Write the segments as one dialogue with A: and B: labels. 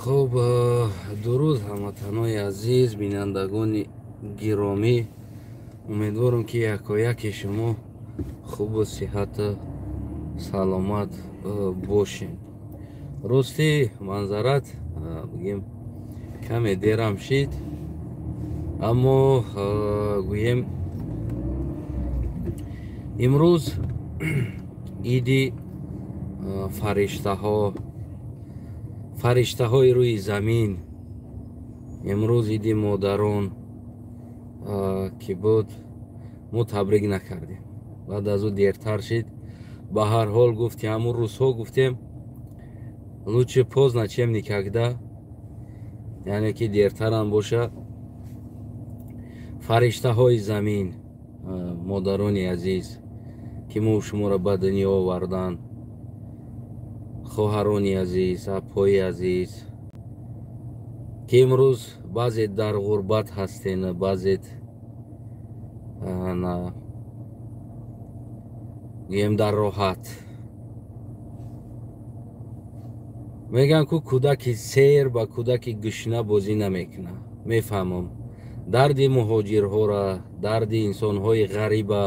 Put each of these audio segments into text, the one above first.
A: Хуб, дуруд ҳамватанои азиз, бинандагони гиромӣ. Умедворам, ки якояки шумо хубу сиҳату саломат бошед. Рости манзарат бигем, каме дерам шид, аммо гӯем, имрӯз иди фариштаҳо, фариштаҳои рӯи замин, имрӯз иди модарон ки буд, мо табрик накардем. Баъд аз ӯ дертар шид. Ба ҳар ҳол, гуфти ҳамун рӯзҳо, гуфтем: «Лучше поздно, чем никогда», яъне ки дертарам боша. Фариштаҳои замин, модарони азиз, ки мо шуморо ба дунё оварданд, хоҳарони азиз, апои азиз, ки имрӯз баъзе дар ғурбат ҳастен, баъзет гӯем дар роҳат. Мегӯянд ку, кӯдаки сер ба кӯдаки гушна бозӣ намекунад. Мефаҳмам дарди муҳоҷирҳоро, дарди инсонҳои ғариба,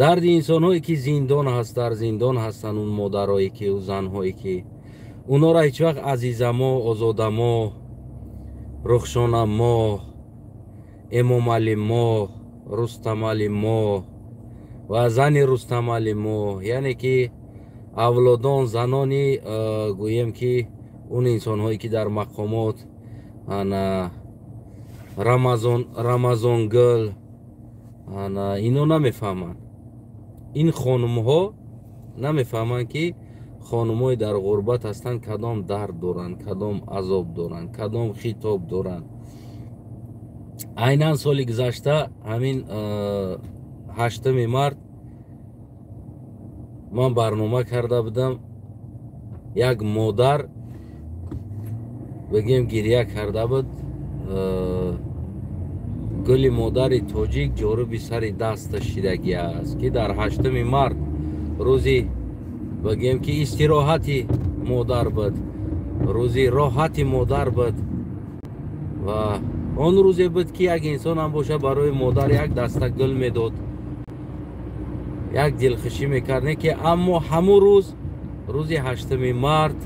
A: дарди инсонҳое ки зиндон ҳаст, дар зиндон ҳастанд. Он модарое ки, ӯ занҳое ки онҳоро ҳеҷ вақт Азизамо, Озодамо, Рухшонамо, Эмомалимо, Рустамалимо ва зани Рустамалимо, яъне ки авлодон, занони, гӯем ки он инсонҳое ки дар мақомот, ана Рамазон, Рамазонгул, ана ино намефаҳманд. Ин хонумҳо намефаҳманд, ки хонумҳои дар ғурбат ҳастанд кадом дард доранд, кадом азоб доранд, кадом хитоб доранд. Айнан соли гузашта, ҳамин 8-уми март, ман барнома карда будам. Як модар, бигем, гирья карда буд. Гули модари тоҷик ҷоруби сари даста шидагӣ аст, ки дар 8-уми март, рӯзи, бигем ки, истироҳати модар буд, рӯзи роҳати модар буд ва он рӯзе буд, ки як инсонам боша, барои модар як даста гул медод, як дилхушӣ мекард. Не ки, аммо ҳамун рӯз, рӯзи 8-уми март,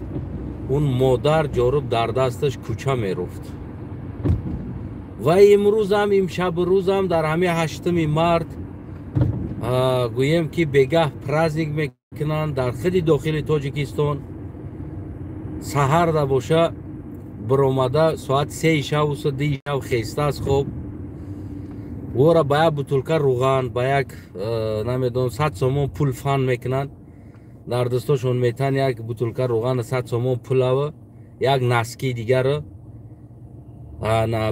A: он модар ҷоруб дар дасташ кӯча меруфт. Ва имрӯзам, имшабу рӯзам, дар ҳамин 8-уми март, гӯем ки бегаҳ праздник мекунанд дар худи дохили Тоҷикистон, саҳарда боша, биромада, соати 3-и шаву 2-и шав хеста аз хоб, ӯро ба як бутулка руған, ба як, намедонам, 100 сомон пул фан мекунанд, дар дастошон метан як бутулка руғана, 100 сомон пулава, як носки дигарро.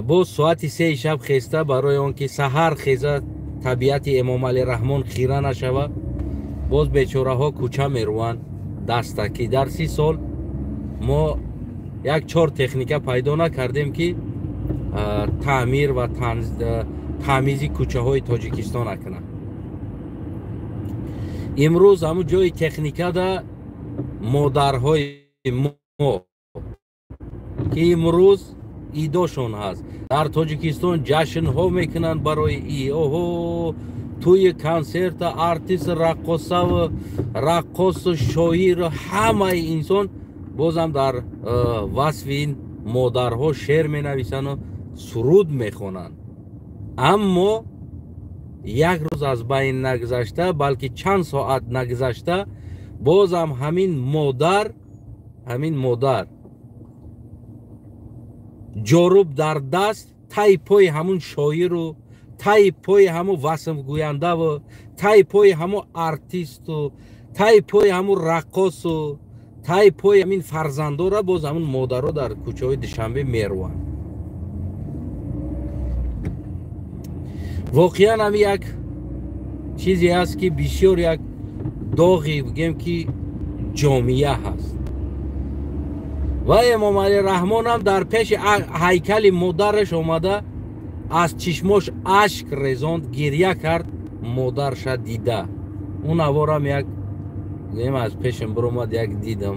A: Боз соати 3-и шаб хеста, барои он ки саҳар хеза, табиати Эмомалӣ Раҳмон хира нашава, боз бечораҳо кӯча мерӯванд даста, ки дар 30 сол мо як чор техника пайдо накардем, ки таъмир ва таъмизи кӯчаҳои Тоҷикистон накунад. Имрӯз ҳамун ҷои техникада модарҳои мо, ки имрӯз идошон ҳаст, дар Тоҷикистон ҷашнҳо мекунанд барои и оҳо, тӯи консерта, артист, раққосаву раққосу шоиру ҳамаи инсон бозам дар васфи ин модарҳо шеър менависанду суруд мехонанд. Аммо як рӯз аз байн нагузашта, балки чанд соат нагузашта, бозам ҳамин модар, ҳамин модар ҷоруб дар даст, таи пои ҳамун шоиру, таи пои ҳамун васфгӯяндаву, таи пои ҳамун артисту, таи пои ҳамун раққосу, таи пои ҳамин фарзандора боз ҳамун модаро дар кӯчаҳои Душанбе мерӯанд. Воқеан ҳами як чизе аст, ки бисёр як доғи, бигем ки, ҷомеа ҳаст. Ва Эмомалӣ Раҳмонам дар пеши ҳайкали модараш омада, аз чишмош ашк резонд, гирья кард модарша дида. Он аворам як гӯем аз пешам биромад, як дидам.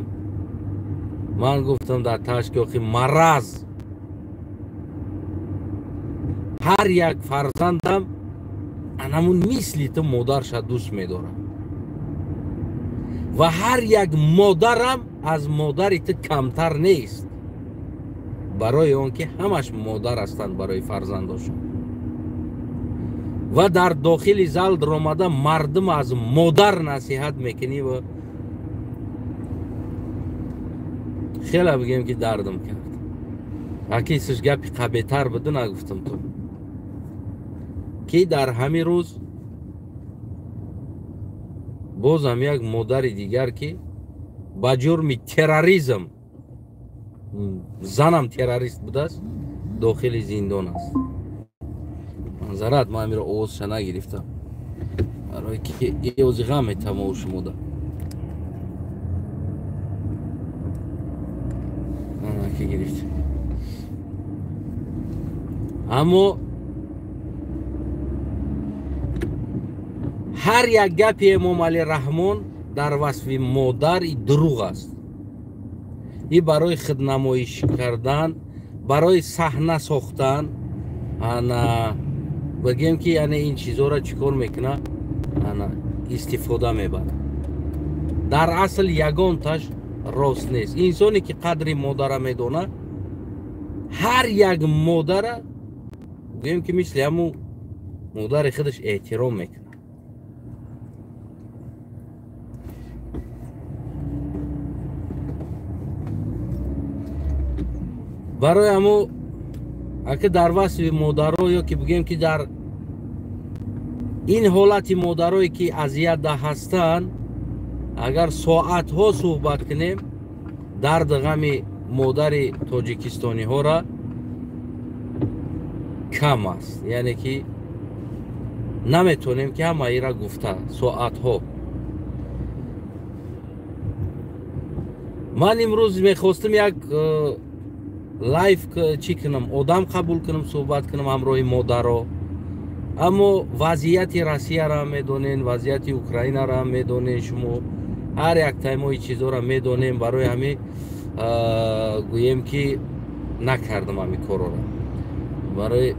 A: Ман гуфтам дар ташки охи маразм. Ҳар як фарзандам анамун мисли ту модарша дӯст медорам ва ҳар як модарам аз модари ту камтар нест, барои он ки ҳамаш модар ҳастанд барои фарзандошон. Ва дар дохили зал даромада мардум аз модар насиҳат мекунӣ ва хеле бигем ки дардам кард. Акисиш гапи қабетар буду нагуфтам ту ки дар ҳамин рӯз бозам як модари дигар ки ба ҷурми терроризм, занам террорист будааст, дохили зиндон аст. Манзарат ман амиро овозша нагирифтам, барое ки иози ғам метамову шумода. Ки гирифт. Аммо ҳар як гапи Эмомалӣ Раҳмон дар васфи модар дурӯғ аст. И барои худнамоиш кардан, барои саҳна сохтан, ана бигем ки яъне ин чизоро чӣ кор мекунад, ана истифода мебарад. Дар асл ягонташ рост нест. Инсоне ки қадри модара медонад, ҳар як модара гӯем ки мисли ҳамун модари худаш эҳтиром мекунад. Барои ҳамо аки дар васфи модаро ё ки бигӯем ки дар ин ҳолати модарое ки азиятда ҳастанд, агар соатҳо суҳбат кунем, дарди ғами модари тоҷикистониҳоро кам аст. Яъне ки наметонем ки ҳамаира гуфта соатҳо. Ман имрӯз мехостам як лайв чӣ кунам, одам қабул кунам, суҳбат кунам ҳамроҳи модаро. Аммо вазъияти Россияро ҳам медонем, вазъияти Украинаро ҳам медонем, шумо ҳар як таймои чизоро медонем. Барои ҳамин гӯем ки накардам ҳамин корро. Барои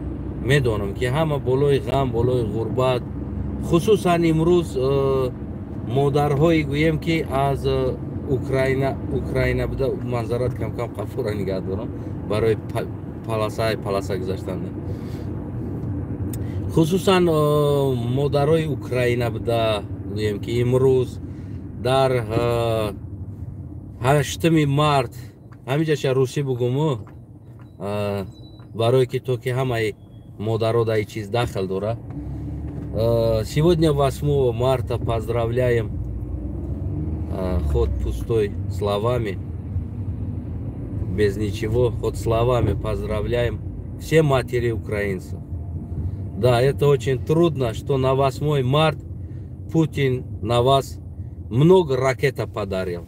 A: медонам ки ҳама болои ғам, болои ғурбат, хусусан имрӯз модарҳои гӯем ки аз Украина буда, манзарат кам-кам қафура нигаҳ дорам барои паласа гузаштан. Хусусан модарои Украина буда, гӯем ки имрӯз дар 8 март, ҳамиҷаша русӣ бугуму, барое ки то ки ҳамаи модаро дар ин чиз дахл дора. Сегодня 8 марта поздравляем, хоть пустой словами, без ничего, хоть словами поздравляем все матери украинцев. Да, это очень трудно, что на 8 марта Путин на вас много ракет подарил,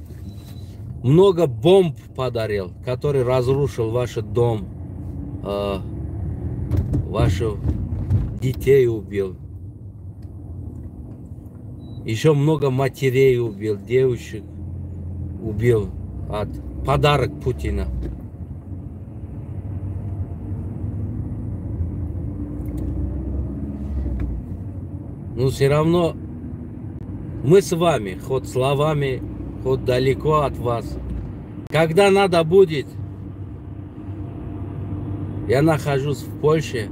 A: много бомб подарил, который разрушил ваш дом, ваших детей убил. Еще много матерей убил, девушек убил от подарок Путина. Но все равно мы с вами, хоть словами, хоть далеко от вас. Когда надо будет, я нахожусь в Польше,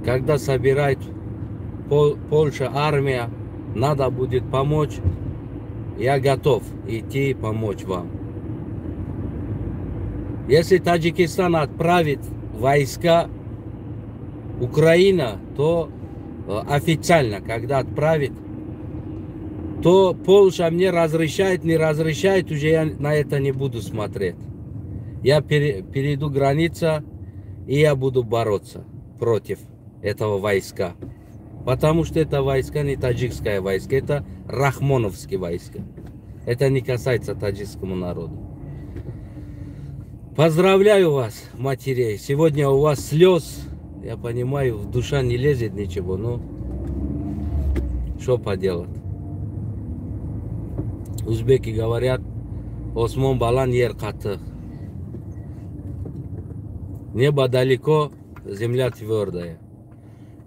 A: когда собирает Польша армия, надо будет помочь, я готов идти и помочь вам. Если Таджикистан отправит войска Украина, то официально, когда отправит, то Польша мне разрешает, не разрешает, уже я на это не буду смотреть. Я перейду границу, и я буду бороться против этого войска. Потому что это войска не таджикское войско, это рахмоновские войска. Это не касается таджикскому народу. Поздравляю вас, матерей. Сегодня у вас слез, я понимаю, в душа не лезет ничего, но что поделать. Узбеки говорят, Осмон баланд, ер қатиқ. Небо далеко, земля твердая.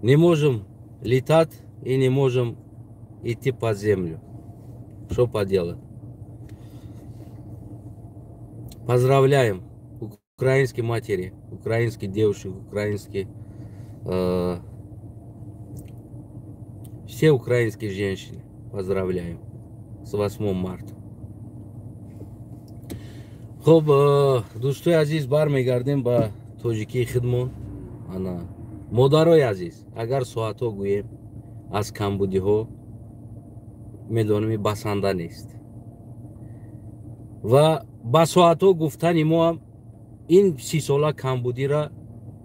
A: Не можем летать и не можем идти под землю. Что поделать? Поздравляем украинские матери, украинские девушек, украинские, все украинские женщины. Поздравляем с 8 марта. Хуб, дӯстои азиз, бармегардем ба тоҷикии хидмон. Ана, модарои азиз, агар соатҳо гӯем аз камбудиҳо, медонем, басанда нест ва ба соатҳо гуфтани мо ҳам ин 30 сола камбудира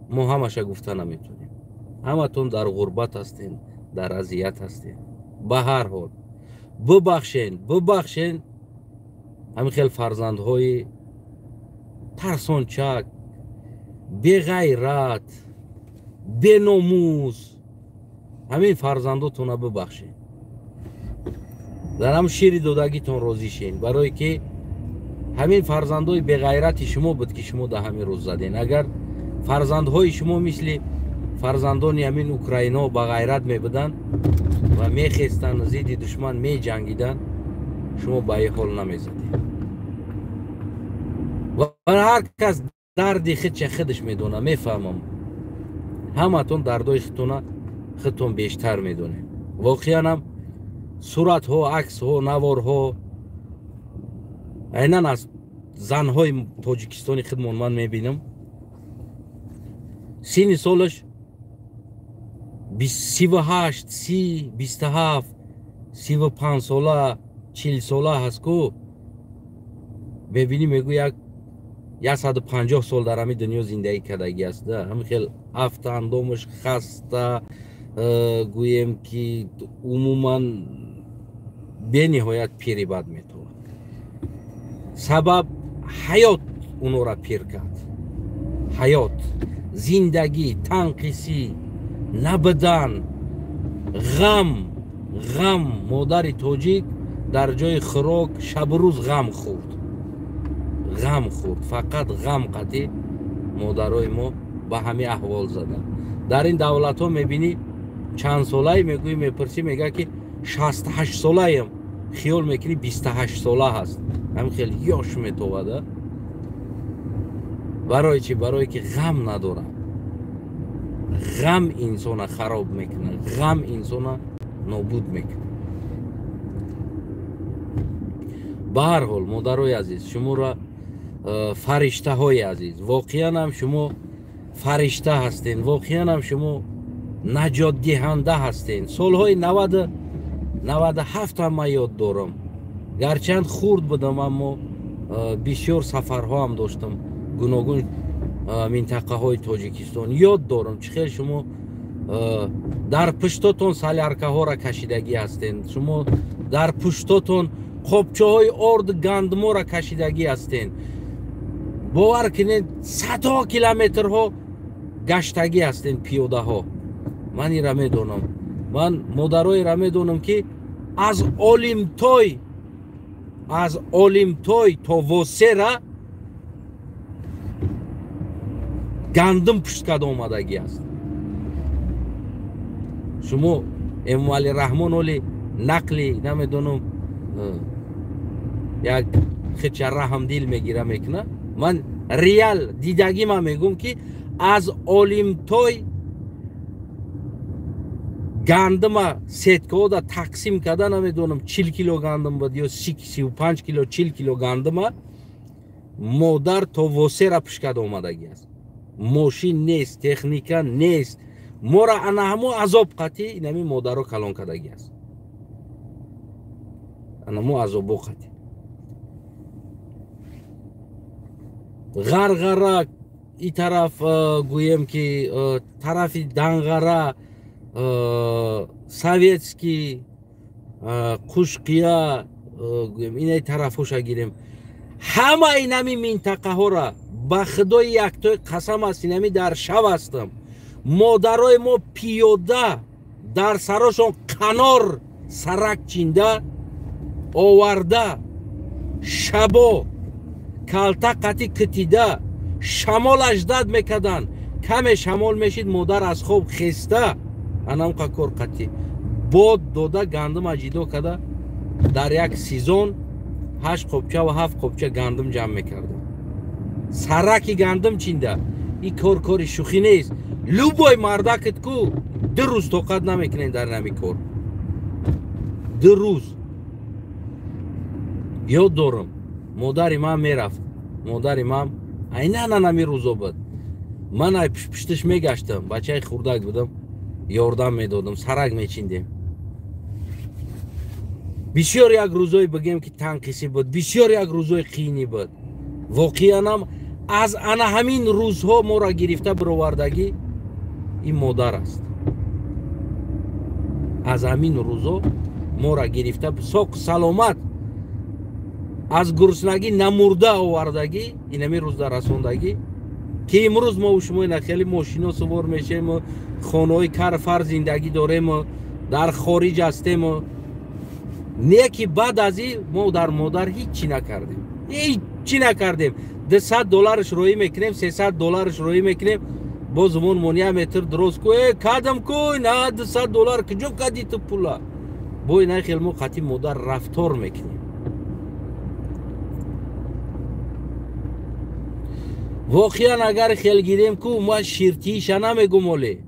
A: мо ҳамаша гуфта наметонем. Ҳаматон дар ғурбат ҳастем, дар азият ҳастем. Ба ҳар ҳол, бубахшен, бубахшен ҳамин хел фарзандҳои тарсончак, беғайрат, беномус, ҳамин фарзандотона бубахшед. Дар ҳам шири додагитон розӣ шен, барое ки ҳамин фарзандҳои беғайрати шумо буд, ки шумо дар ҳамин рӯз заден. Агар фарзандҳои шумо мисли фарзандони ҳамин украино ба ғайрат мебуданд ва мехестанд, зидди душман меҷангиданд, шумо ба ин ҳол намезадед. Ва ҳар кас дарди худша худаш медонад. Мефаҳмам, ҳаматон дардои худтона худтон бештар медонед. Воқеан ҳам суратҳо, аксҳо, наворҳо айнан аз занҳои тоҷикистони худмон ман мебинам, синни солаш 38, 30, 27, 35 сола, 40 сола ҳаст ку, мебинӣ, мегӯ як 150 сол дар ҳамин дунё зиндагӣ кардагӣ аст. Ҳамин хел афта, андомаш хаста, гӯем ки умуман бениҳоят пири бад метавад. Сабаб ҳаёт унора пир кард. Ҳаёт, зиндагӣ, танқисӣ, набудан, ғам, ғам. Модари тоҷик дар ҷои хӯрок шабу рӯз ғам хӯрд, ғам хӯрд, фақат ғам қатӣ модарои мо ба ҳамин аҳвол заданд. Дар ин давлатҳо мебинӣ, чанд солае мегӯӣ, мепурсӣ, мега ки 68 солаем. Хиёл мекунӣ, 28 сола ҳаст, ҳамин хел ёш метовада. Барои чӣ? Барое ки ғам надорад. Ғам инсона хароб мекунад, ғам инсона нобуд мекунад. Ба ҳар ҳол, модарои азиз, шуморо, фариштаҳои азиз, воқеан ҳам шумо фаришта ҳастен, воқеан ҳам шумо наҷотдиҳанда ҳастен. Солҳои 97 ҳам ман ёд дорам. Гарчанд хурд будам, аммо бисёр сафарҳоам доштам гуногун минтақаҳои Тоҷикистон. Ёд дорам, чӣ хел шумо дар пуштотон соляркаҳоро кашидагӣ ҳастен, шумо дар пуштотон қопчаҳои орду гандуморо кашидагӣ ҳастен. Бовар кунед, садҳо километрҳо гаштагӣ ҳастен пиёдаҳо. Ман ира медонам, ман модароеро медонам, ки аз Олимтой то Восера гандум пушт карда омадагӣ аст. Шумо Эмомалӣ Раҳмон оли нақли намедонам, як хича раҳмдил мегира, мекуна. Ман реал дидагӣ ман мегӯм, ки аз Олимтой гандума сеткаода тақсим карда, намедонам, 40 кило гандум буд ё 35 кило, 40 кило гандума модар то Восера пушт карда омадагӣ аст. Мошин нест, техника нест. Мора ана ҳамо азоб қатӣ инами модаро калон кардагӣ аст, анамо азобо қатӣ. Ғарғара и тараф, гӯем ки тарафи Данғара, Советский, Қушқия, гӯем инаи тарафҳоша гирем, ҳама инами минтақаҳора, ба худои яктой қасам аст, инами дар шав ҳастам, модарои мо пиёда дар сарошон канор сарак чинда оварда, шабо. Калта қати китида шамол аждад мекарданд. Каме шамол мешид, модар аз хоб хеста анамқа кор қати бод дода гандума ҷидо карда дар як сезон 8 қопча ва 7 қопча гандум ҷамъ мекарданд. Сараки гандум чинда. Ин кор кори шӯхӣ нест. Любой мардакит ку 2 рӯз тоқат намекунед дар нами кор. 2 рӯз. Ёд дорам, модари ман мерафт. Модари ман айнан ҳамин рӯзо буд. Ман ай пуштиш мегаштам, бачаи хурдак будам, ёрдам медодам, сарак мечиндем. Бисёр як рӯзое бигем ки танқисӣ буд, бисёр як рӯзои қиинӣ буд. Воқеанам аз ана ҳамин рӯзҳо моро гирифта бировардагӣ ин модар аст. Аз ҳамин рӯзо моро гирифта соқ саломат аз гуруснагӣ намурда овардагӣ, ин ҳамин рӯзда расондагӣ, ки имрӯз мо шумо ина хеле мошино сувор мешем, хонаҳои карфар зиндагӣ дорем, дар хориҷ ҳастем. Не ки баъд аз ин мо дар модар ҳеҷ чӣ накардем, ҳеҷ чӣ накардем. 200 долларш роӣ мекунем, 300 долларш роӣ мекунем, боз мон як метр дроз ку, кадам ку, на 200 доллар куҷо кади ту пула? Бо ина хел мо қати модар рафтор мекунем. Воқеан агар хел гирем ку, ман ширтииша намегум, оле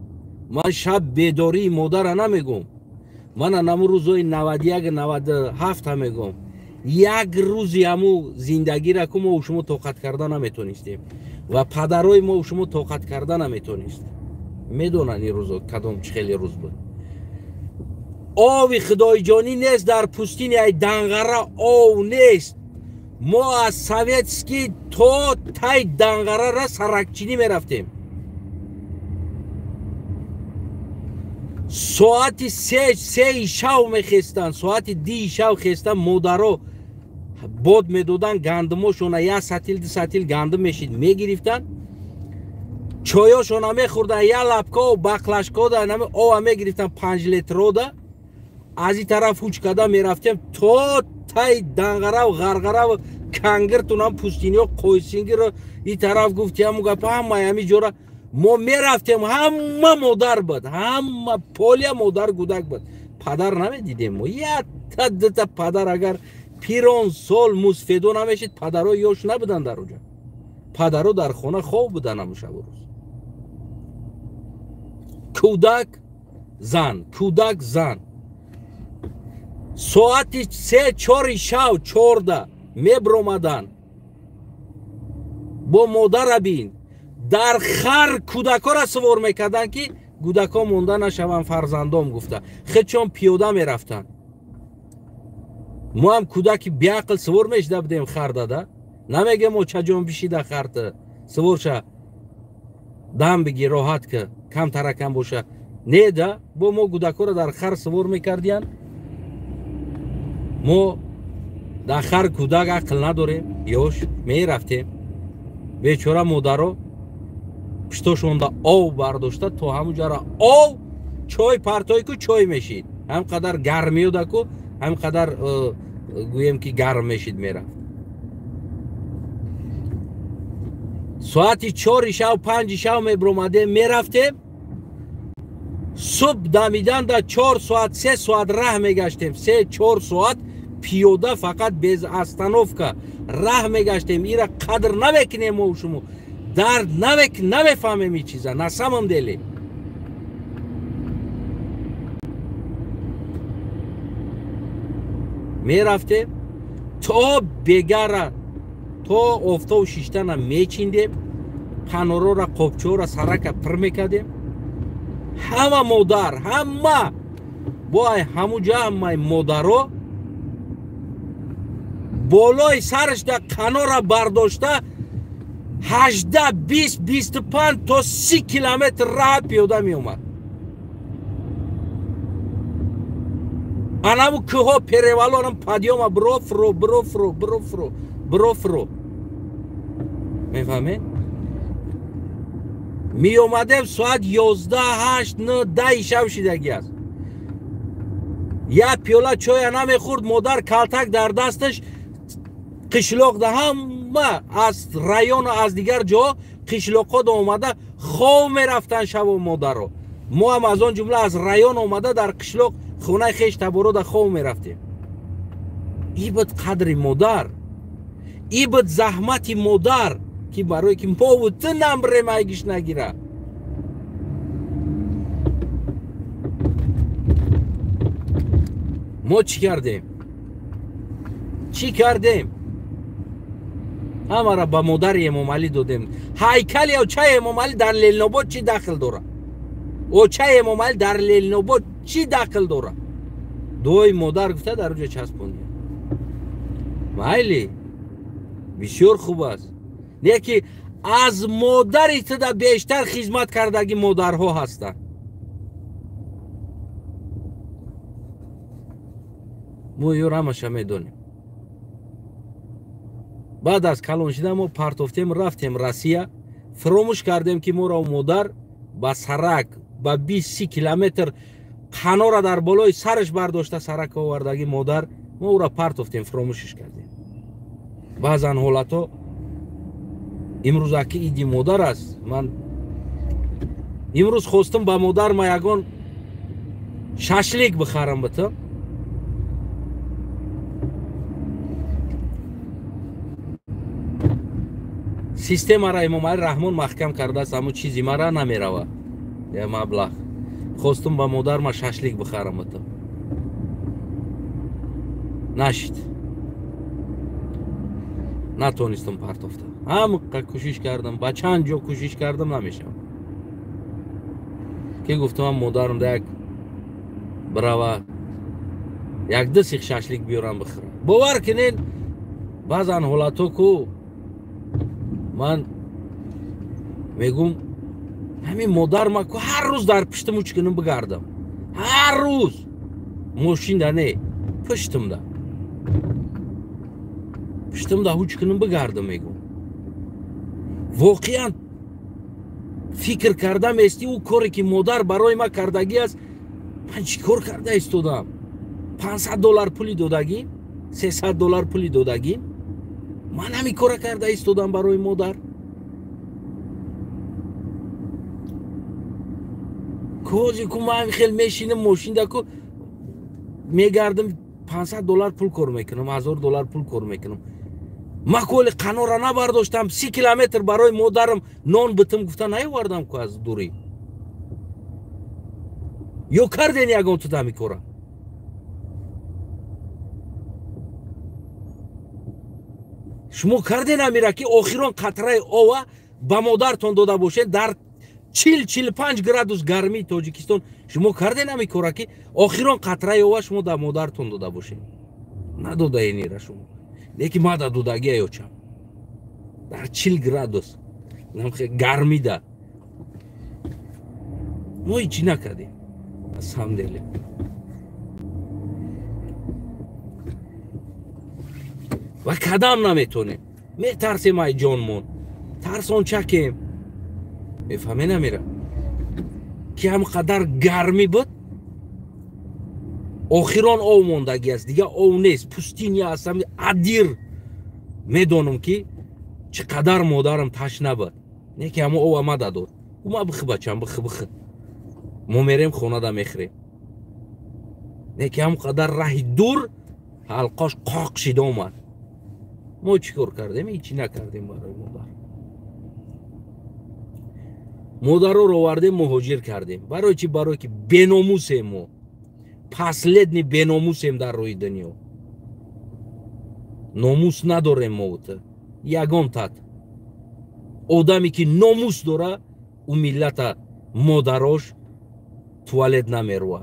A: ман шаб бедории модара намегум, ман анаму рӯзои 91 97 мегум. Як рӯзи ҳаму зиндагира ку мо шумо тоқат карда наметонистем ва падарои мо шумо тоқат карда наметонист. Медонанд ин рӯзо кадом чӣ хеле рӯз буд. Ови худоиҷонӣ нест дар пустини ай Данғара, ов нест. Мо аз Советский то тай Данғарара саракчинӣ мерафтем. Соати 3 шав мехестанд, соати 2 шав хестанд, модаро бод медоданд, гандумошона 1 сатил 2 сатил гандум мешид мегирифтанд, чоёшона мехӯрданд, як лапка баклашко да ова мегирифтанд 5 литрода. Аз ин тараф ҳуч карда мерафтем то тай Данғарав, Ғарғарав, Кангиртунам, пустиниё, Қойсингиро ин тараф гуфти ҳаму гап, ҳамаи ҳамин ҷора мо мерафтем. Ҳама модар буд, ҳама полия модар гудак буд. Падар намедидем мо, якта дута падар агар пирон сол мусфедо намешид, падаро ёш набуданд дар оҷа. Падаро дар хона хоб буданд ҳаму шабу рӯз. Кӯдак зан, кӯдак зан. Соати 3-4 шав 14 мебромаданд бо модара бин. Дар хар кӯдакҳоро сувор мекарданд, ки кӯдакҳо монда нашаванд фарзандом гуфта. Худшон пиёда мерафтанд. Мо ҳам кӯдаки беақл сувор мешида будем хар дада. Намегем очаҷон бишида харта сувор ша, дам бигир, роҳат ка, камтаракам боша. Не да, бо мо кӯдакҳоро дар хар сувор мекардиянд. Мо дар хар кӯдак ақл надорем, ёш мерафтем. Бечора модаро пуштошонда ов бардошта то ҳамун ҷара ов чой партой ку чой мешид. Ҳам қадар гармиёда ку, ҳам қадар гӯем ки гарм мешид мерафт. Соати 4 шав 5 шав мебромадем, мерафтем. Субҳ дамидан да 4 соат 3 соат раҳ мегаштем. 3-4 соат пиёда фақат без остановка раҳ мегаштем. Ира қадр намекунем мо шумо. Дард намефаҳмем ин чиза на самом деле. Мерафтем то бегара, то офтоб шиштана мечиндем, панорора, қопчора, сарака пир мекардем. Ҳама модар, ҳама бо ай ҳамуҷа ҳамаи модаро болои сарашда канора бардошта 18, 20, 25 то 30 километр раҳ пиёда меомад. Анаму кӯҳо перевалонам падёма брофро, брофро, брофро, брофро. Мефаҳмед? Меомадем соат 11, 8, 9, 10 шав шидагӣ аст. Як пиёла чоя намехӯрд, модар калтак дар дасташ, қишлоқда ҳама Ҳама аз району аз дигар ҷо қишлоқҳо омада хов мерафтанд шаву модаро. Мо ҳам аз он ҷумла аз район омада дар қишлоқ хонаи хеш таборода хов мерафтем. И буд қадри модар, и буд заҳмати модар, ки барое ки мову ту намбирем айгиш нагира. Мо чӣ кардем? Чӣ кардем? Ҳамара ба модари Эмомалӣ додем. Ҳайкали очаи Эмомалӣ дар Ленинобод чӣ дахл дорад? Очаи Эмомалӣ дар Ленинобод чӣ дахл дорад? Дуои модар гуфта дар уҷа часпондем. Майли, бисёр хуб аст. Не ки аз модари туда бештар хизмат кардаги модарҳо ҳастанд. Мо ё рамаша медонем. Баъд аз калон шидан мо партофтем, рафтем Россия, фаромӯш кардем ки моро модар ба сарак ба 20 километр қанора дар болои сараш бардошта сарак овардаги модар, мо ӯро партофтем, фаромӯшиш кардем. Баъзан ҳолатҳо имрӯз аки иди модар аст, ман имрӯз хостум ба модар ма ягон шашлик бихарам битам. Системаро Эмомалӣ Раҳмон маҳкам кардааст, аммо чизи мара намерава. Я маблағ. Хостум ба модар ма шашлик бихарам битам. Нашид. Натонистам партофта. Ҳамқа кӯшиш кардам, ба чанд ҷо кӯшиш кардам, намешавад. Ки гуфтам модарам да як бирава як ду сих шашлик биёрам бихӯрам. Бовар кунед, баъзан ҳолатҳо ку ман мегум ҳамин модар ма ку ҳар рӯз дар пуштим уч кунам бигардам. Ҳар рӯз мошинда не, пуштимда. Пуштимда ҳуч кунам бигардам мегум. Воқеан фикр кардам эсти ӯ коре ки модар барои ма кардагӣ аст, ман чӣ кор карда истодам? $500 пули додагӣ, $300 пули додагӣ. Ман ҳамин кора карда истодам барои модар. Кози ку ман хел мешинам мошинда ку мегардам $500 пул кор мекунам, $1000 пул кор мекунам. Ман коли қанора набардоштам, 30 километр барои модарам нон битим гуфта наёвардам ку аз дурӣ. Ё карден ягон ту ҳамин кора? Шумо карден амира ки охирон қатраи ова ба модартон дода бошед дар 40-45 градус гармии Тоҷикистон. Шумо карден ами кора ки охирон қатраи ова шумо да модартон дода бошед? Надодаенира шумо. Лекин ма да додагия ёчам. Дар 40 градус гармида. Мо ҳичи накардем. Асамделе. Ва кадам наметонем. Метарсем ай ҷонмон. Тарсон чакем. Мефаҳме намера. Ки ҳам қадар гармӣ буд, охирон ов мондагӣ аст, дигар ов нест, пустиня аст, адир. Медонам ки чӣ қадар модарам ташна буд. Не ки ҳамо ова ма дадод. Ӯ ма бихи бачам, бихи бихи. Мо мерем хонада мехӯрем. Не ки ҳам қадар раҳи дур ҳалқош қоқ шида омад. Мо чӣ кор кардем? Ҳичи накардем барои модар. Модароро овардем, муҳоҷир кардем. Барои чӣ? Барои ки беномусем мо. Последний беномусем дар рӯи дунё. Номус надорем мо ута. Ягон тат. Одаме ки номус дора, ӯ миллата модарош туалет намеруа.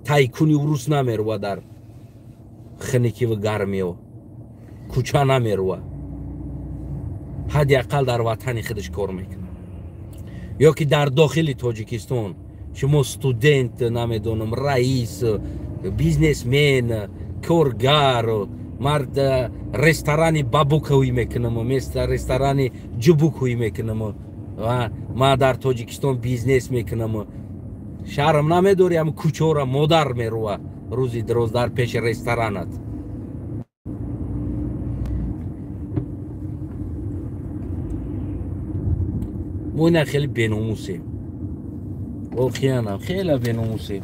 A: Тайкуни урус намеруа дар хиникиву гармиё. Кӯча намеруа. Ҳадди ақал дар ватани худаш кор мекунад. Ё ки дар дохили Тоҷикистон шумо студент, намедонам, раис, бизнесмен, коргар, мард ресторани бабукаҳӯй мекунам, ресторани ҷубукҳӯй мекунам, ма дар Тоҷикистон бизнес мекунам. Шарм намедорӣ ҳам кӯчаро модар мерува рӯзи дроз дар пеши ресторанат. Мо ина хеле беномусем, воқеанам хеле беномусем.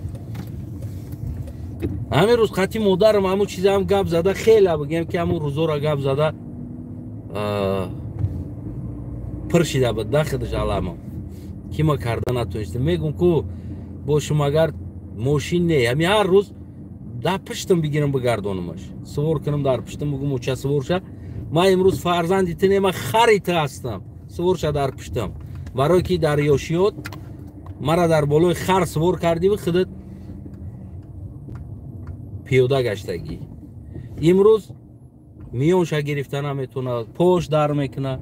A: Ҳамин рӯз қати модарам ҳамун чизам гап зада, хеле бигем ки ҳамун рӯзора гап зада пир шида буд да худаш аламам, ки ма карда натонистем. Мегум ку бошум агар мошин не, ҳами ҳар рӯз дар пиштам бигирам бигардонамаш, сувор кунам дар пиштам, бугум оча сувор ша, ман имрӯз фарзанди ту не, ман хари ту ҳастам, сувор ша дар пиштам. Барое ки дар ёшиёт мара дар болои хар сувор кардиву худат пиёда гаштагӣ. Имрӯз миёнша гирифта наметавонад, пош дар мекунад.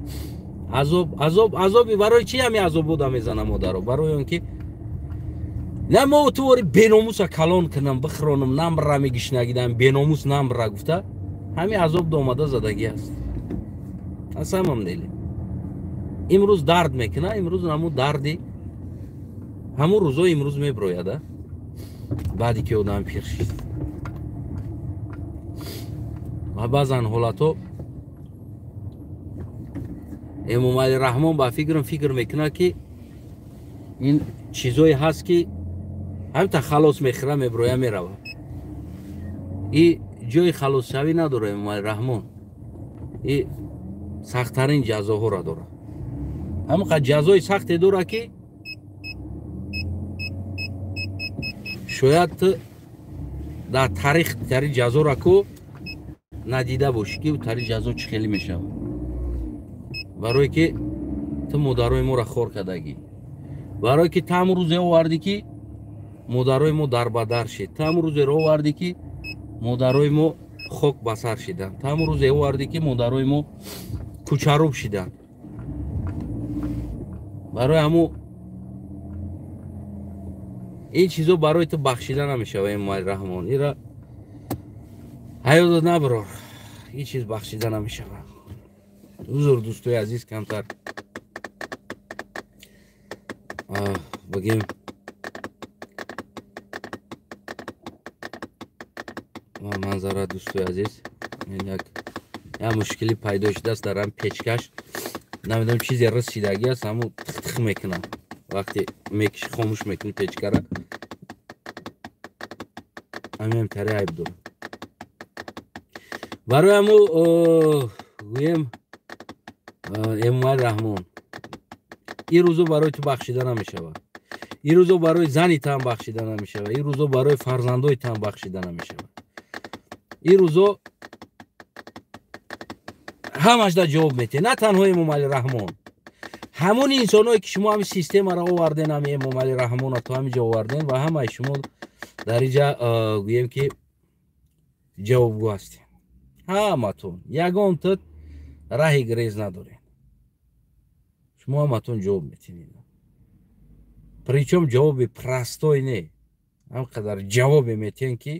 A: Азоб, азоб, азоби барои чи ҳами азобода мезана модаро? Барои он ки на мо тувори беномуса калон кунам, бихронам, намра мегишнагидам, беномус намра гуфта ҳами азоб домада задагӣ аст. На самом деле имрӯз дард мекуна, имрӯз ҳамун дарди ҳамун рӯзо имрӯз меброяда, баъде ки одам пир шид. Ва баъзан ҳолатҳо Эмомалӣ Раҳмон ба фикрам фикр мекунад, ки ин чизое ҳаст, ки ҳамта халос мехӯра, меброя, мерава. И ҷои халосшавӣ надора Эмомалӣ Раҳмон, и сахттарин ҷазоҳоро дорад. Ҳамон ҷазои сахте дорад, ки шояд ту дар таърих тари ҷазора ку надида бошӣ, ки тари ҷазо чӣ хеле мешавад. Барое ки ту модарои моро хор кардагӣ, барое ки ту ҳамун рӯзе овардӣ, ки модарои мо дарбадар шид, ту ҳамун рӯзеро овардӣ, ки модарои мо хок ба сар шиданд, ту ҳамун рӯзе овардӣ, ки модарои мо кӯчаруб шиданд. Барои ҳамун ин чизо барои ту бахшида намешава, Эмомалӣ Раҳмон. Ира ҳаётот набарор, ин чиз бахшида намешава. Узр, дӯстои азиз, камтар бигем манзара. Дӯстои азиз, як мушкилӣ пайдо шудааст дар ҳам печкаш, намедонам чизе рисидагӣ аст, ҳамун тих-тих мекунад вақте мекиши, хомӯш мекунӣ печкара, ҳамин тари айб дорад. Барои ҳамун гӯем, Эмомалӣ Раҳмон, ин рӯзо барои ту бахшида намешавад, ин рӯзо барои зани таам бахшида намешавад, ин рӯзо барои фарзандои таам бахшида намешавад. Ин рӯзо ҳамашда ҷавоб метиҳед, на танҳо Эмомалӣ Раҳмон, ҳамон инсоное ки шумо ҳамин системаро оварден, ҳами Эмомалӣ Раҳмонро то ҳамин ҷо оварден ва ҳамаи шумо дар инҷа гӯем ки ҷавобгӯ ҳастем. Ҳаматон ягон тут раҳи грез надорем, шумо ҳаматон ҷавоб метиҳед. Причём ҷавоби простой не, ҳам қадар ҷавобе метиҳен, ки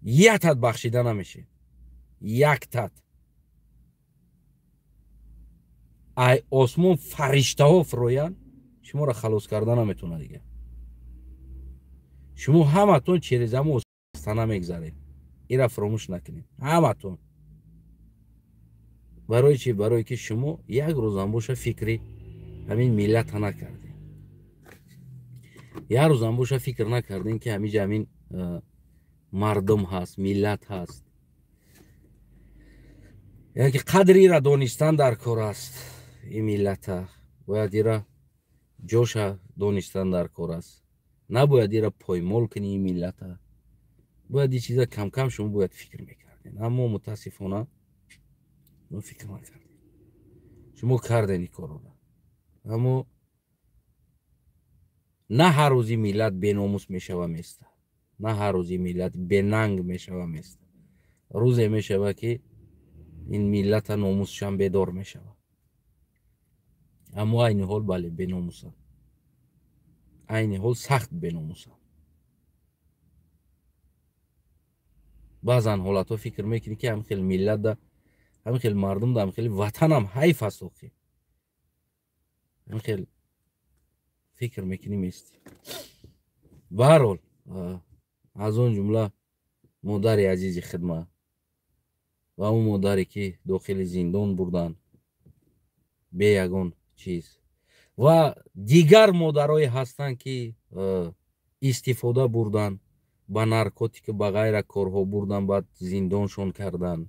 A: як тат бахшида намешед, як тат. Ай осмон фариштаҳо фуроянд, шуморо халос карда наметавонад дигар. Шумо ҳаматон через ҳамон остона мегзаред, ира фуромӯш накунед ҳаматон. Барои чи? Барое ки шумо як рӯзам боша фикри ҳамин миллата накардем, як рӯзам боша фикр накардем, ки ҳамиҷа ҳамин мардум ҳаст, миллат ҳаст, яъне ки қадри ира донистан дар кор аст. Ин миллата бояд ира ҷоша донистан дар кор аст, набояд ира поймол кунӣ ин миллата. Бояд ин чиза камкам шумо бояд фикр мекардем, аммо мутаассифона мо фикр накардем. Шумо кардем ин корро, аммо на ҳар рӯзи миллат беномус мешава места, на ҳар рӯзи миллат бенанг мешава места. Рӯзе мешава, ки ин миллата номусшам бедор мешава. Аммо айни ҳол бале беномусам, айни ҳол сахт беномусам. Баъзан ҳолатҳо фикр мекунӣ, ки ҳамин хел миллатда, ҳамин хел мардумда, ҳамин хел ватанам ҳайф аст охи. Ҳамин хел фикр мекунӣ, местӣ. Баҳарҳол, аз он ҷумла модари азизи хидмат ва он модаре ки дохили зиндон бурданд, Бе ягон чиз. Ва дигар модарое ҳастанд, ки истифода бурдан, ба наркотика, ба ғайра корҳо бурдан, баъд зиндоншон кардан.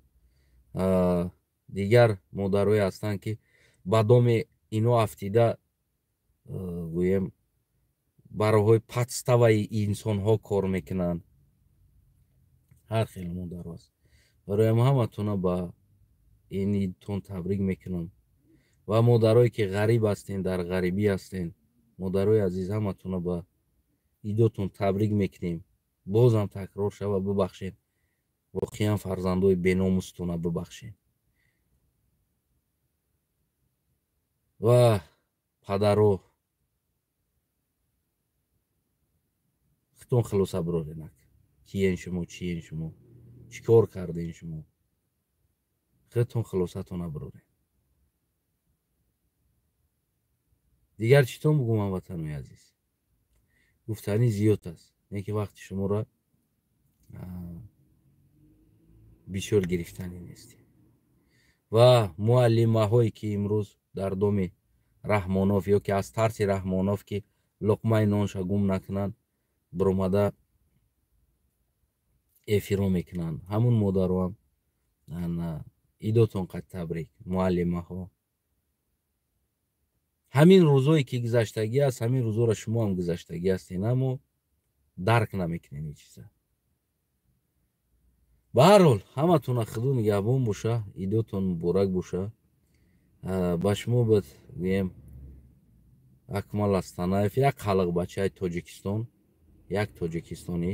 A: Дигар модарое ҳастанд, ки ба доми ино афтида, гӯем, ба роҳҳои подставаи инсонҳо кор мекунанд. Ҳар хел модаро аст. Барои ҳаматона ба ин идтон табрик мекунам. Ва модарое ки ғариб ҳастен, дар ғарибӣ ҳастен, модарои азиз, ҳаматона ба идотон табрик мекунем. Бозам такрор шава, бубахшед, воқеан фарзандои беномустона бубахшед. Ва падаро хитон хулоса бироренак, киен шумо, чиен шумо, чӣ кор карден шумо, худтон хулосатона бироред. Дигар читон бугум, ҳамватанои азиз, гуфтанӣ зиёд аст, не ки вақти шуморо бисёр гирифтанӣ нестем. Ва муаллимаҳое ки имрӯз дар доми Раҳмонов ё ки аз тарси Раҳмонов, ки луқмаи нонша гум накунанд, биромада эфиро мекунанд, ҳамун модароам идотон қад табрик, муаллимаҳо. Ҳамин рӯзое ки гузаштагӣ аст, ҳамин рӯзоро шумо ҳам гузаштагӣ ҳастен, аммо дарк намекунед ин чиза. Ба ҳар ҳол ҳаматона Худо нигаҳбон боша, идотон муборак боша. Ба шумо буд, гӯем, Акмал Астанаев, як халқ бачаи Тоҷикистон, як тоҷикистонӣ.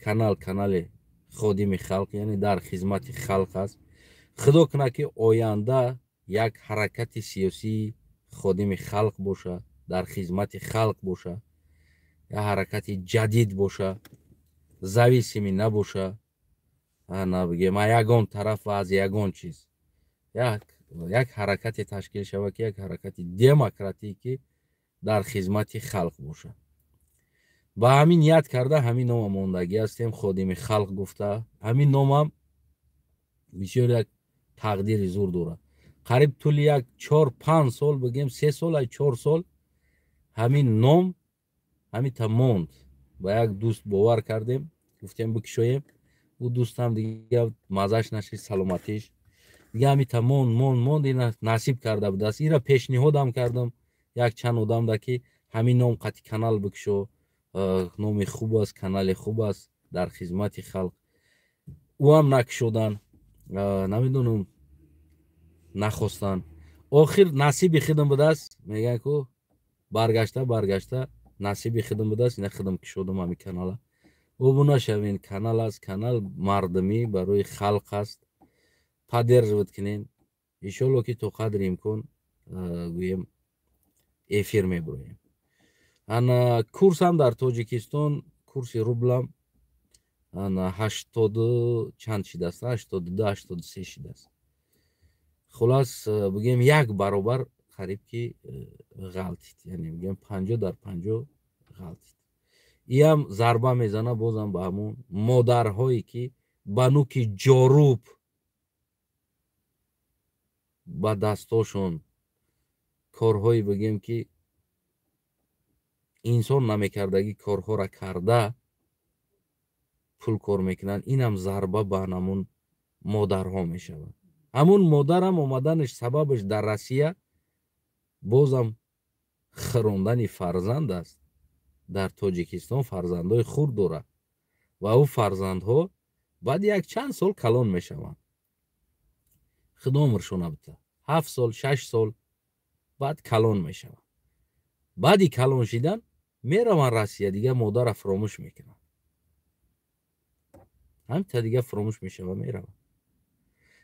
A: Канал канали ходими халқ, яъне дар хизмати халқ аст. Худо кунад, ки оянда як ҳаракати сиёсии ходими халқ боша, дар хизмати халқ боша, як ҳаракати ҷадид боша, зависимый набоша, ана бигем, ягон тараф ва аз ягон чиз. Як ҳаракате ташкил шава, ки як ҳаракати демократӣ, ки дар хизмати халқ боша. Ба ҳамин ният карда ҳамин нома мондагӣ ҳастем, ходими халқ гуфта. Ҳамин номам бисёр як тақдири зур дорад. Қариб тӯли як 4-5 сол, бигем, 3 сол ай 4 сол ҳамин ном ҳамита монд. Ба як дӯст бовар кардем, гуфтем бикушоем, ӯ дӯстам дига маззаш нашид, саломатиш дига ҳамита монд, монд, монд. Ина насиб карда будааст. Ира пешниҳодам кардам як чанд одамда, ки ҳамин ном қати канал бикушо, номи хуб аст, канали хуб аст, дар хизмати халқ. Ӯ ҳам накушодан, намедонам, нахостанд. Охир насиби хидм будааст, мегӯянд ку, баргашта баргашта насиби хидм будааст. Ина хидм кушодам ҳамин канала. Обуна шавен, канал аст, канал мардумӣ, барои халқ аст, поддерживать кунен. Иншолло, ки то қадри имкон, гӯем, эфир мебуроем. Ана курсам дар Тоҷикистон, курси рублам ана 80 чанд шидааст, 82, 83 шидааст. Хулас, бигем, як баробар қариб ки ғалтид, яъне бигем, 50 дар 50 ғалтид. Иам зарба мезана бозам ба ҳамун модарҳое, ки ба нуки ҷоруб ба дастошон корҳое, бигем, ки инсон намекардагӣ корҳоро карда пул кор мекунанд. Инам зарба ба ҳамун модарҳо мешавад. Ҳамун модарам омаданаш сабабаш дар Россия бозам хирондани фарзанд аст. Дар Тоҷикистон фарзандҳои хурд дорад ва ӯ фарзандҳо баъди як чанд сол калон мешаванд. Худо умршона бита, 7 сол, 6 сол баъд калон мешаванд. Баъди калон шидан мераванд Россия, дига модарра фуромӯш мекунанд. Ҳамита дига фуромӯш мешава, мераванд.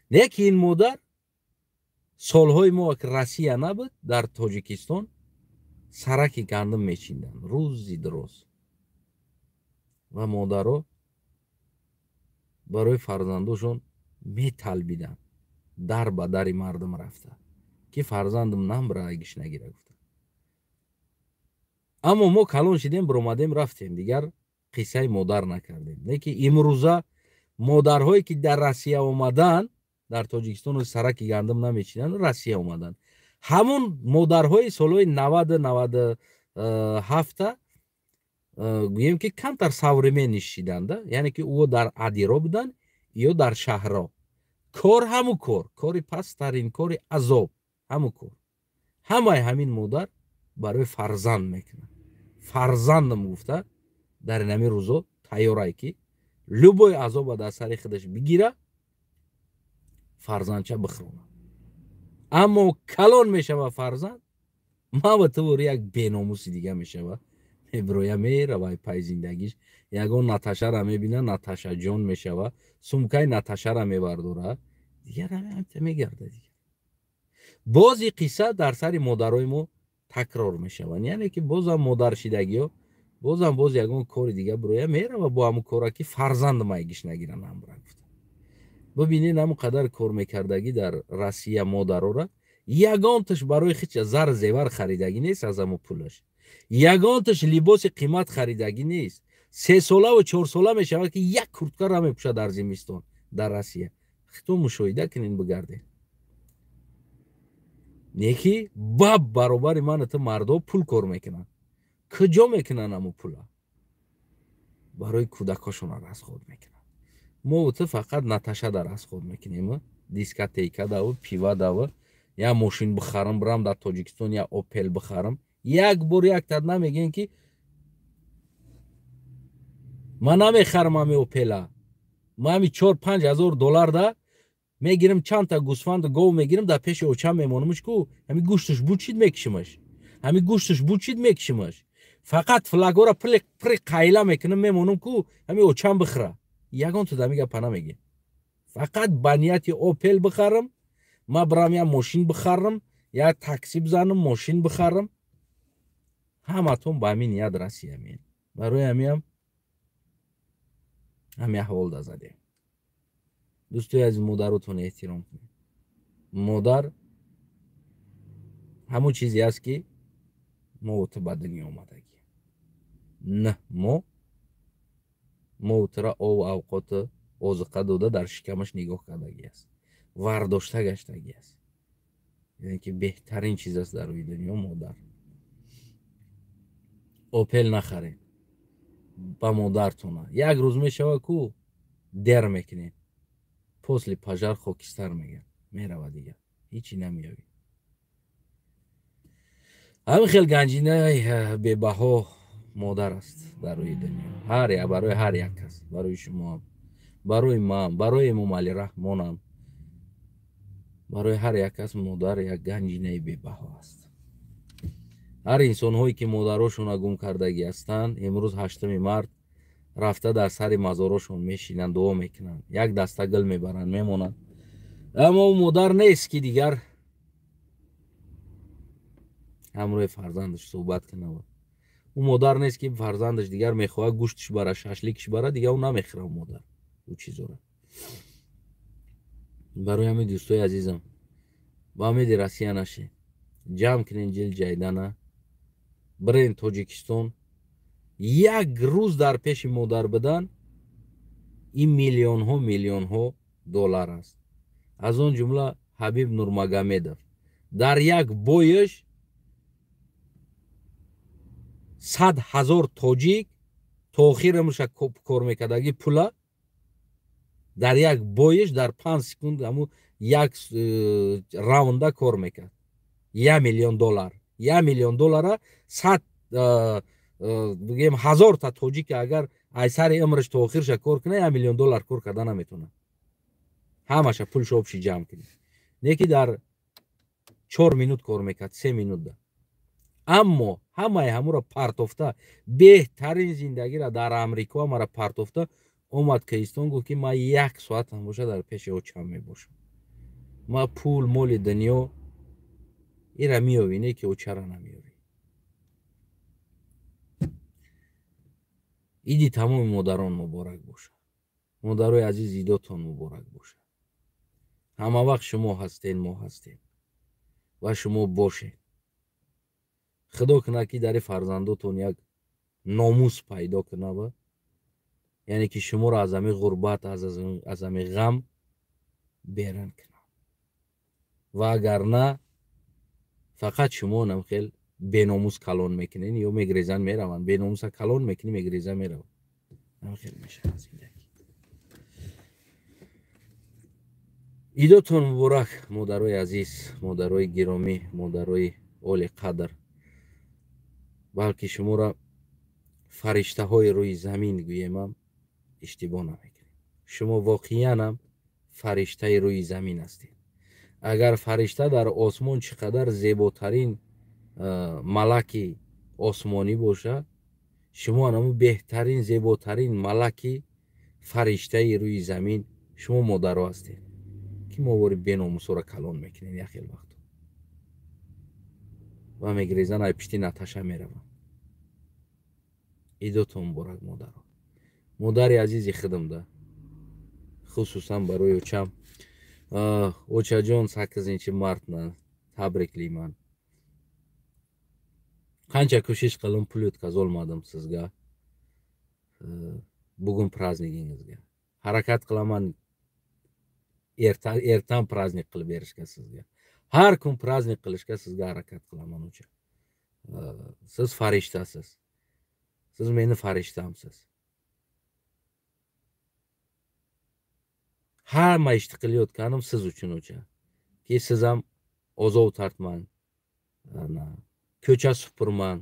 A: Не ки ин модар солҳои мо, ки Россия набуд, дар Тоҷикистон сараки гандум мечинданд рӯзи дароз ва модаро барои фарзандошон металбиданд, дар ба дари мардум рафта, ки фарзандам намбра, гиш нагира гуфта. Аммо мо калон шидем, биромадем, рафтем, дигар қиссаи модар накардем. Не ки имрӯза модарҳое, ки дар Россия омадаанд, Дар Тоҷикистон сараки гандум намечинанд, Россия омаданд. Ҳамун модарҳои солҳои 90, 97 гӯем ки камтар современный шиданда, яъне ки ӯ дар адиро буданд ё дар шаҳрҳо. Кор ҳамун кор, кори пасттарин, кори азоб, ҳамун кор. Ҳамаи ҳамин модар барои фарзанд мекунад. Фарзандам гуфта дар ин рӯзо тайёрае ки любой азоба дар сари худаш бигира, фарзандча бихӯрона. Аммо калон мешава фарзанд, ман ва ту як беномуси дига мешава. Меброя, мерава пай зиндагиш, ягон Наташара мебина, Наташа ҷон мешава, сумкаи Наташара мебардора, дигар ҳамта мегарда дигар. Боз и қисса дар сари модарои мо такрор мешаванд. Яъне ки бозам модаршидагиё, бозам боз ягон кори дига броя, мерава бо ҳамун кора ки фарзанд майгиш нагиранд ҳамра гуфта. Бибинед, ҳамун қадар кор мекардагӣ дар Россия модарора, ягонташ барои хича зар зевар харидагӣ нест аз ҳамун пулаш. Ягонташ либоси қимат харидагӣ нест. 3 солаву 4 сола мешавад ки як курткара мепӯшад дар зимистон дар Россия. Хито мушоҳида кунед, бигардед. Неки баб баробари ман ту мардо пул кор мекунанд. Куҷо мекунанд ҳамун пула? Барои кӯдакошона расход мекунанд. Мо ту фақат Наташа дар расход мекунем, дискотека даву, пива даву, я мошин бихарам, бирам дар Тоҷикистон я Опел бихарам. Як бор як тад намегӯем ки ман намехарам ҳами Опела. Ман ҳами 4-5 ҳазор доллар да мегирам, чандта гӯсфанду гов мегирам, дар пеши очам мемонамш ку, ҳами гӯшташ бучид мекишимаш. Ҳами гӯшташ бучид мекишимаш. Фақат флагора при қайла мекунам, мемонам ку, ҳами очам бихӯра. Ягон ту дами гапа намегӣ. Фақат ба нияти Опел бихарам, ман бирам я мошин бихарам, я такси бизанам, мошин бихарам. Ҳаматон ба ҳамин ният Россия меен. Барои ҳамиам ҳами аҳвол да задем. Дӯстои азиз, модаротон эҳтиром кунед. Модар ҳамон чизе аст ки мо ту ба дунё омадагӣ. На мо тура ов авқоту озуқа дода дар шикамаш нигоҳ кардагӣ аст, вардошта гаштагӣ аст. Яъне ки беҳтарин чиз аст дар рӯи дунё модар. Опел нахаред ба модартона. Як рӯз мешава ку дер мекунед. После пожар хокистар мегӯяд, мерава дигар, ҳичи намеёбӣ. Ҳамин хел ганҷинаи бебаҳо модар аст дар рӯи дунё. Ҳар як барои ҳар як кас, барои шумоам, барои ман, барои Эмомалӣ Раҳмонам, барои ҳар як кас модар як ганҷинаи бебаҳо аст. Ҳар инсонҳое ки модарошонро гум кардагӣ ҳастанд, имрӯз 8 март рафта дар сари мазорошон мешинанд, дуо мекунанд, як даста гул мебаранд, мемонанд. Аммо ӯ модар нест ки дигар ҳамроҳи фарзандаш суҳбат кунад. Ӯ модар нест ки фарзандаш дигар мехоҳад гӯшташ бара, шашликаш бара, дигар ӯ намехӯрад модар ӯ чизора. Барои ҳамин дӯстои азизам, ба умеди Россия нашед. Ҷамъ кунед ҷил ҷайдана, бирен Тоҷикистон. Як рӯз дар пеши модар будан ин миллионҳо миллионҳо доллар аст. Аз он ҷумла Ҳабиб Нурмагомедов дар як бояш 100 000 тоҷик то охир умрша кор мекардаги пула дар як бояш дар 5 секунд ҳамун як раунда кор мекард. 1 миллион доллар. 1 миллион доллара 100 бигем ҳазорта тоҷик агар ай сари умраш то охирша кор кунад, 1 миллион доллар кор карда наметавонад. Ҳамаша пулшо обши ҷамъ кунед. Не ки дар 4 минут кор мекард, 3 минутда. Аммо ҳамаи ҳамуро партофта, беҳтарин зиндагиро дар Амрико ҳамаро партофта омад Киистон, гуфт ки ман як соатам боша дар пеши очам мебошам. Ман пул, моли дунё ира меёвӣ, не ки очара намеёвӣ. Иди тамоми модарон муборак бошад. Модарои азиз, идотон муборак бошад. Ҳама вақт шумо ҳастед, мо ҳастем ва шумо бошед. Худо кунад ки дари фарзандотон як номус пайдо кунад, яъне ки шуморо аз ҳамин ғурбат, аз ҳамин ғам Берун кунам. Ва агар на, фақат шумо намхел беномус калон мекунед ё мегрезан мераванд. Беномуса калон мекунӣ, мегрезан мераванд. Намхел мешавад зиндагӣ. Идотон муборак, модарои азиз, модарои гиромӣ, модарои олиқадр. Балки шуморо фариштаҳои рӯи замин гӯемам, иштибоҳ намекунем. Шумо воқеанам фариштаи рӯи замин ҳастед. Агар фаришта дар осмон чӣ қадар зеботарин малаки осмонӣ бошад, шумо анаму беҳтарин, зеботарин малаки фариштаи рӯи замин шумо модаро ҳастед, ки мо вори беномусоро калон мекунем як хел вақт. Ва мегрезан ай пишти Наташа мераванд. Идотон муборак, модаро. Модари азизи худамда, хусусан барои очам. Очаҷон, 8 мартна табриклийман. Qancha ko'shish qildim, pul o'tkazolmadim sizga. Bugun prazdnikingizga. Harakat qilaman ertan praznik qilib berishga sizga. Har kun praznik qilishga sizga harakat qilaman ocha. Siz farishtasiz. Siz meni farishtamsiz. Hamma ishni qilayotganim siz uchun ocha. Ki siz ham ozov tortmang, ko'cha supurmang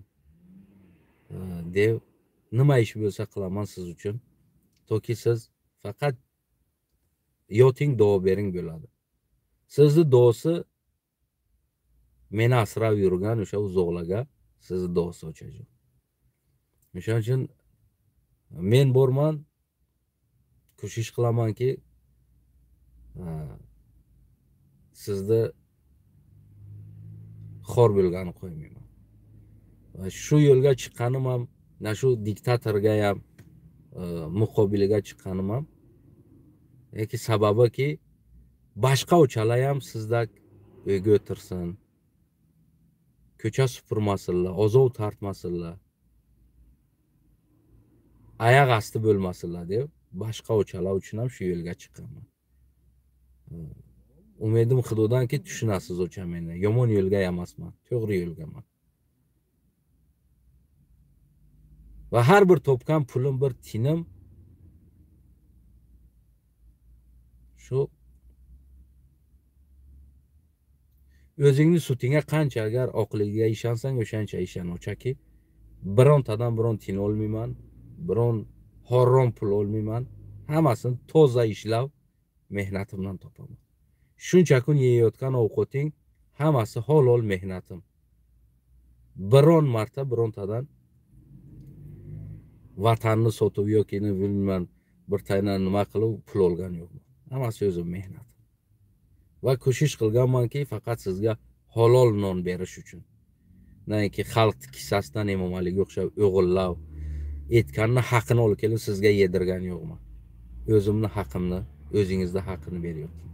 A: deb nima ish bo'lsa qilaman siz uchun. Toki siz faqat yoting, duo bering bo'ladi. Sizni duosi meni asrab yurgan o'sha uzoqlarga sizni duosi ochajon. O'shaning uchun men borman, ko'shish qilamanki sizni xor bo'lganini qo'ymayman. Va shu yo'lga chiqqanim ham, na shu diktatorga ham muqobiliga chiqqanim ham, yoki sababiki boshqa o'chalar ham sizdak uyga o'tirsin, ko'cha supurmasinlar, ozov tortmasinlar, oyoq osti bo'lmasinlar deb boshqa o'chalar uchun ham shu yo'lga chiqqanman. Umidim Xudodanki tushunasiz o'cha meni. Yomon yo'lga emasman, to'g'ri yo'lgaman. Va har bir topgan pulim, bir tinim shu o'zingni sutingga qancha agar oqligiga ishonsang, o'shancha ishon o'chaki. Birontadan biron tin olmayman, biron harom pul olmayman. Hammasini toza ishlab mehnatimdan topaman. Shuncha kun yeyotgan ovqating hammasi halol mehnatim. Biron marta birontadan vatanni sotib yoki bilmayman bir tayna nima qilib pul olgan yo'qman. Hammasi o'zim mehnatim. Va ko'shish qilganmanki faqat sizga halol non berish uchun. Nainki xalq kissasidan Emomaliga o'xshab o'g'irlab aytganni haqini olib kelib sizga yedirgan yo'qman. O'zimni haqimni, o'zingizning haqini beryapman.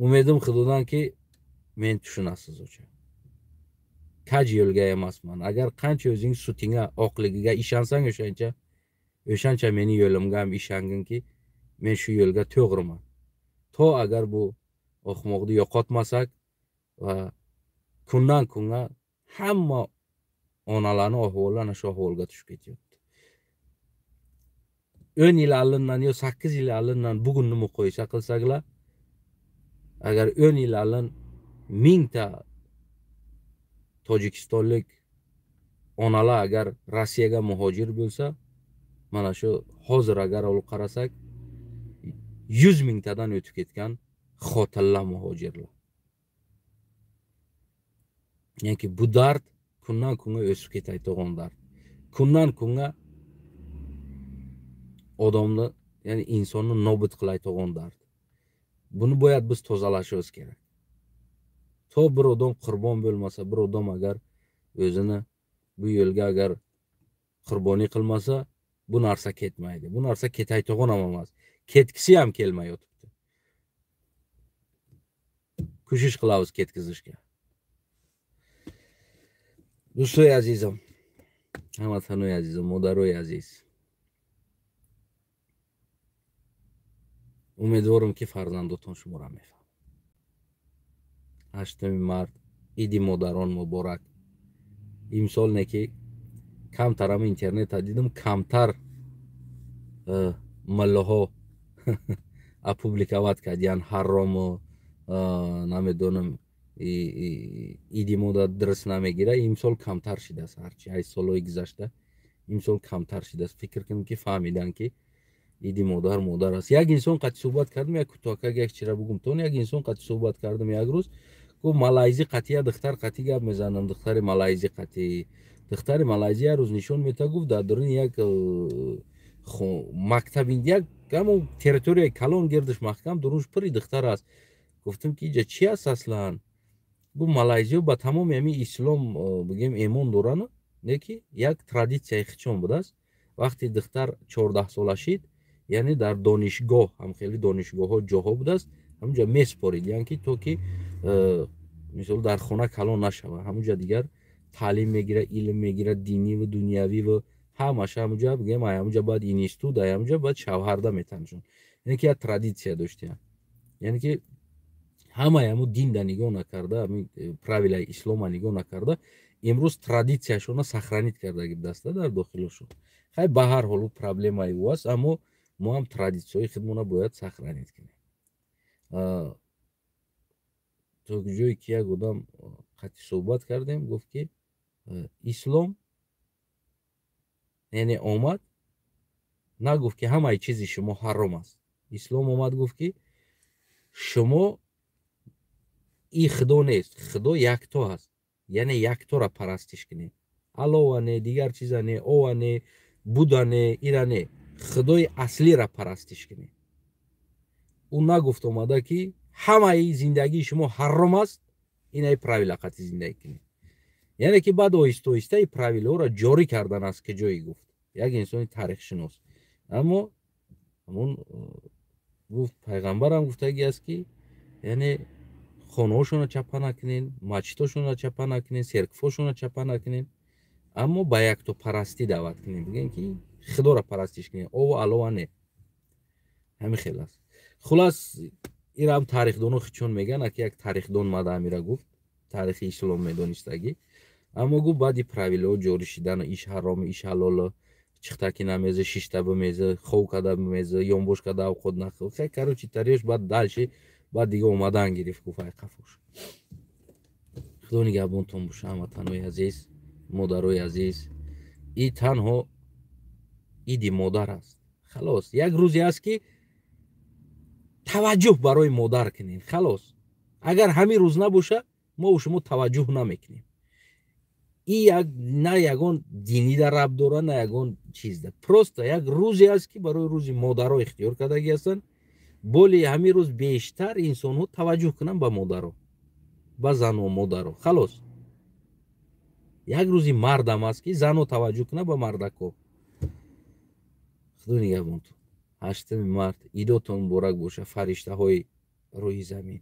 A: Umidim Xudodanki men tushunasiz o'cha. Kaj yo'lga emasman. Agar qancha o'zing sutingga, oqligiga ishonsang, o'shancha meni yo'limga ham ishonginki, men shu yo'lga to'g'riman. To agar bu ahmoqni yo'qotmasak va kundan kunga hamma onalarni ahvoli ana shu ahvolga tushib ketyapti. 10 yil oldindan yo 8 yil oldindan bugunni muqoyisa qilsaklar, agar 10 yil oldin 1000 ta tojikistonlik onalar agar Rossiyaga muhojir bo'lsa, mana shu hozir agar olib qarasak 100 mingtadan o'tib ketgan xotinlar muhojirlar. Ya'ni bu dard kundan kunga o'sib ketayotgan dard. Kundan kunga odamni, ya'ni insonni nobud qilayotgan dard. Buni boyat biz tozalashimiz kerak. To bir odam qurbon bo'lmasa, bir odam agar o'zini bu yo'lga agar qurbonlik qilmasa, bu narsa ketmaydi. Bu narsa ketayotgan ham emas. Ketgisi ham kelmayotibdi. Ko'shish qilamiz ketkizishga. Do'stlar azizim, hamvatanoy azizim, modaroy aziz. Умедворам, ки фарзандотон шуморо мефаҳмад. 8-уми март, иди модарон муборак. Имсол не ки камтарам интернета дидам, камтар муллоҳо опубликовать кардиян ҳарому намедонам, иди модар дуруст намегира. Имсол камтар шидааст, ҳарчи ай солҳои гузашта имсол камтар шидааст. Фикр кунем, ки фаҳмидан, ки иди модар модар аст. Як инсон қати суҳбат кардам, як кӯтоҳакак як чира бугум тон. Як инсон қати суҳбат кардам як рӯз, гуфт, малайзӣ қати як духтар қати гап мезанам. Духтари малайзӣ қати, духтари малайзӣ як рӯз нишон мета, гуфт, дар дуруни як мактаби, як ҳамон территорияи калон, гирдиш маҳкам, дурунш пури духтар аст. Гуфтам, ки иҷа чи аст аслан? Гуфт, малайзиё ба тамоми ҳамин ислом бигем эмон дорану не, ки як традитсияи хичон будааст. Вақте духтар 14-сола шид, яъне дар донишгоҳ, ҳамхели донишгоҳҳо, ҷоҳо будааст, ҳамунҷа месупорид, яъне ки то ки мисол дар хона калон нашава. Ҳамунҷа дигар таълим мегирад, илм мегирад, диниву дунявиву ҳамаша ҳамунҷа, бигем, ҳамунҷа баъд институт, ҳамунҷа баъд шавҳарда метаншон. Яъне ки як традитсия доштиян, яъне ки ҳамаи ҳамун динда нигоҳ накарда, ҳамин правилаи ислома нигоҳ накарда, имрӯз традитсияшона сохранить кардаги будаста дар дохилошон. Хай, ба ҳар ҳол, ӯ проблемаи ӯ аст, аммо мо ҳам традитсияҳои худмона бояд сохранить кунем. То ҷое ки як одам қатъи суҳбат кардем, гуфт, ки ислом яъне омад, нагуфт, ки ҳамаи чизи шумо ҳаром аст. Ислом омад, гуфт, ки шумо и худо нест, худо якто аст, яъне яктора парастиш кунед, алова не, дигар чиза не, ова не, буда не, ира не, худои аслира парастиш кунед. Ӯ нагуфт омада, ки ҳамаи зиндагии шумо ҳаром аст, инаи правила қатъи зиндагӣ кунед. Яъне ки баъд оҳиста оҳиста и правилаҳоро ҷорӣ кардан аст, ки ҷое гуфт як инсони таърихшинос. Аммо ҳамон гуфт, пайғамбарам гуфтагӣ аст, ки яъне хонаҳошонро чапа накунен, масҷидҳошонро чапа накунен, церквҳошонро чапа накунен, аммо ба яктопарастӣ даъват кунем, бигӯем, ки худоро парастиш кунем, ову алова не. Ҳамин хел аст. Хулас, ирам тарихдоно чун мегӯянд, аки як тарихдон мада ҳамира гуфт, таърихи ислом медонистагӣ. Аммо гуфт, баъди правилаҳо ҷорӣ шидану иш ҳарому, иш ҳалолу, чихтаки намезе, шишта бимезе, хов када бимезе, ёнбош када авқот нахӯ, хе, короче, тариёш баъд дальше, баъд дига омадан гирифт, гуфт, ай қафош. Худо нигаҳбонтон боша, ҳамватанои азиз, модарои азиз. И танҳо иди модар аст, халос. Як рӯзе аст, ки таваҷҷӯҳ барои модар кунем, халос. Агар ҳамин рӯз набоша, мо шумо таваҷҷӯҳ намекунем. И як на ягон динида рабт дора, на ягон чизда, просто як рӯзе аст, ки барои рӯзи модаро ихтиёр кардагӣ ҳастанд. Боли ҳамин рӯз бештар инсонҳо таваҷҷӯҳ кунанд ба модаро, ба зану модаро, халос. Як рӯзи мардам аст, ки зано таваҷҷӯҳ кунад ба мардако. Худо нигаҳбонтон. 8-уми март идотон муборак боша, фариштаҳои рӯи замин.